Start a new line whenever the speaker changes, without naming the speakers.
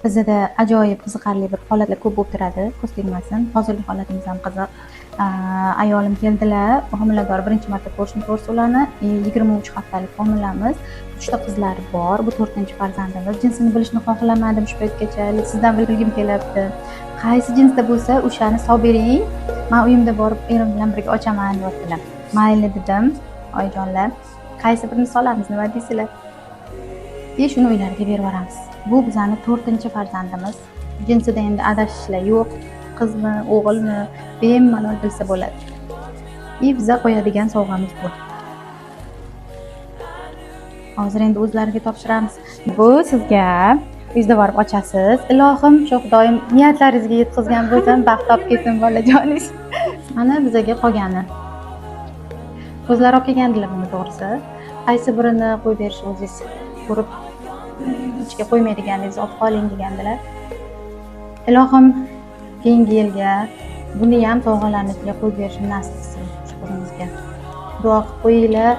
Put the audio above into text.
Bizada ajoyib, qiziqarli bir holatlar ko'p bo'lib turadi, ko'z tegmasin. Hozirgi holatimiz ham qiziq. Ayolim keldilar, homilador, birinchi marta ko'rishim to'g'risi ularni. 23 haftalik homilamiz, uchta qizlari bor, bu to'rtinchi farzandimiz. Jinsini bilishni xohlamadim shu paytgacha, sizdan bilgim kelyapti. Qaysi jinsda bo'lsa, o'shani solib bering, man uyimda borib erim bilan birga ochaman, deyaptilar. Mayli dedim, oyijonlar, qaysi birini solamiz, nima deysizlar? И shuni uylariga berib yuboramiz. Bu bizani to'rtinchi farzandimiz. Jinsida endi adashishlar yo'q, qizmi, o'g'ilmi, bemalol bilsa bo'ladi. И biza qo'yadigan sovg'amiz bu. Hozir endi o'zlariga topshiramiz. Bu sizga, uyingizda borib ochasiz. Ilohim, shu Xudoyim niyatlaringizga yetkazgan bo'lsin, baxt olib kelsin bolajoningiz. Mana bizaga qolgani. O'zlari olib kelgandilar buni to'g'risi. Qaysi birini qo'yib berishni o'zingiz ko'rib, ichiga qo'ymaydiganingizni olib qoling degandilar. Ilohim, keyingi yilga buni ham sovg'alarni ichiga qo'yib berishni nasib qilsin shu qizimizga. Duo qilib qo'yinglar.